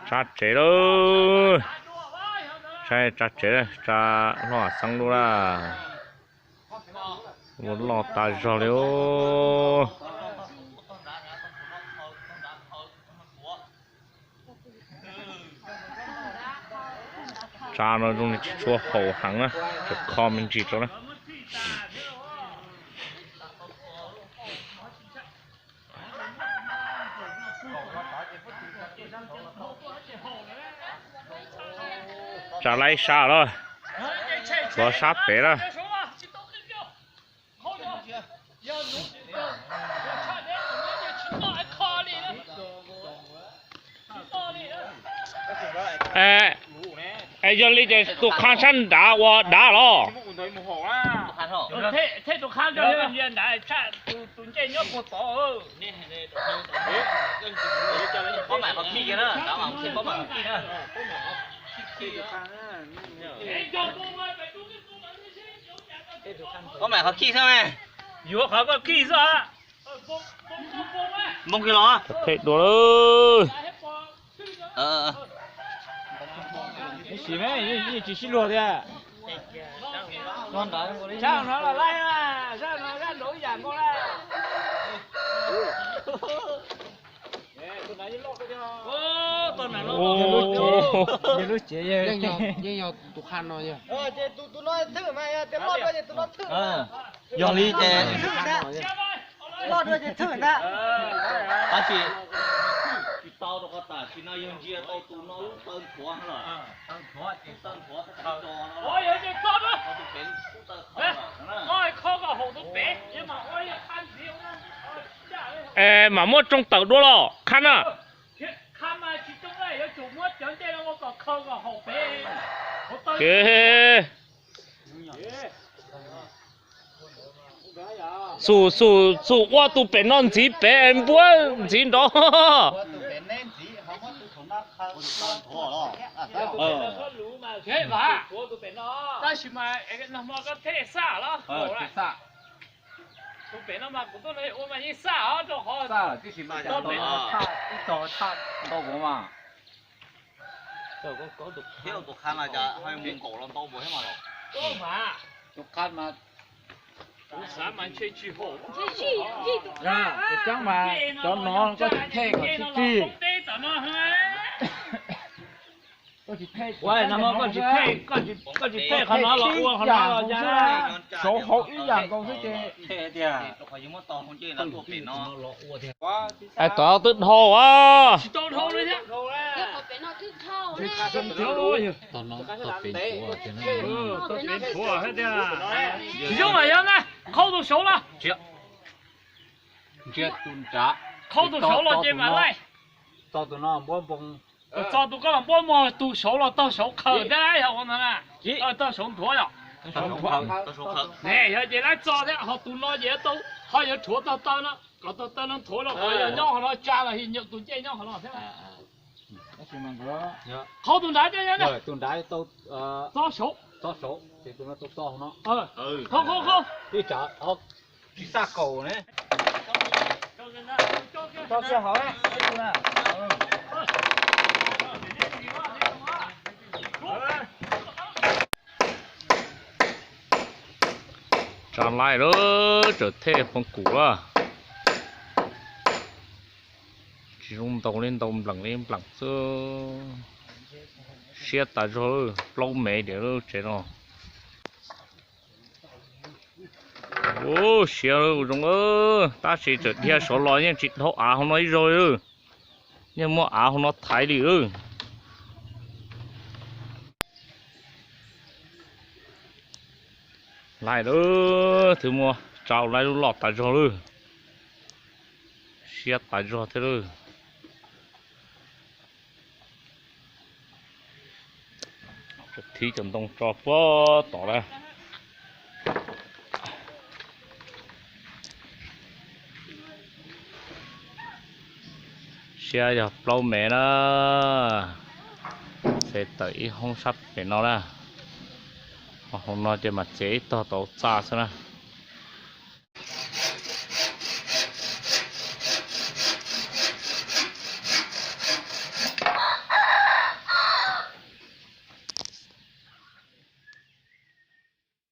Tsa tsev lawm. Tsa tsev, tsa loj xeeb lub laj. Ua loj tas zog li os. Tsa no zoo li tsis tshua haum heev na, tseem kho me ntsis rau na. Tsa laib sab lawm, tshuav sab pem lawm. Es yog li ces tus qha sab nrad ua dav los? Pab mam qhov khij xwb mas. Yuav qhov koj khij xwb. Npoo kiag los. Thej dua lawm. Sim, yeej tsis sib luag tiag. Sab no los laij, sab no sab nraud ib yam nkaus na. Lub tsev yeej yog tus qha no yog. Ces tus no thwj mas, yog tias loj dua ces tus no thwj. Yog li ces loj dua ces thwj ntag. Tab sis tsis tau rau qhov tam sim no yog ntsia tau tus no lub taw nthuav lawm. Es mam muab tsoo tawm dua los qha na. Xum, xum, xum ua tus pem no ntxiv pem, npuab ntxiv nrov. Tab sis mas no mas koj thej xaj los? Tus pem no mas kuv tuaj no ua mas yeej xaj os, rau qhov ib tog thaj ntau npaum mas. Thiab tus qha mas cas ho mus nkaum los ntau npaum thiab mas los. Tus qha mas kuv xav mas ntshe tsis haum. Tseeb mas cov no koj tsis thej kom sib tig. Koj tsis thej, koj tsis thej qhov no los ua qhov no los cas. Saum hauv ib yam nkaus xwb ces. Tod twb dhau as. Tsis zoo mas yog na, qhaub tus saud los. Qhaub tus saud los ces mam laij. Txo tus no npuab npoo. Txo tus koj los npuab mog, tus saud los taug saud khaws thiab yog ua no na. Taug saud nthuav yom. Ne yog ces laib txo thiab, ho tus no ces ho yuav rhuav taug taw no, kom taug taw no nthuav los kom yog nyob qhov no tsa los nyuam tus ncej nyob qhov no thiab. Qhaub tus nrad coj, tus nrad txo saud, txo saud ces tus no tau txo no. Qhaub, qhaub, qhaub. Tib tsam tsis xaj kaum ne. Tsa laij lawm, tseem thej phooj kum lawm. Tsis zoo ntaus li, ntaus npleem li npleem xwb. Siab tas zog, plaub mev diam lub tsev no. Ua siav zoo, tab sis tseem dhia saud los yeej tsis dhau av hauv no ib zaug li. Yeej muab av hauv no thaiv li. Laij lawm, twb muab tsa laij lub loj tas zog lawm. Siab tas zog thiab lawm. Thib cov ntoo tso puag tod lawm. Siab yog plaub mev na. Txhe tawm ib hoob sab pem no na. Hauv no ces mam txiav ib tog tau txaj xwb na.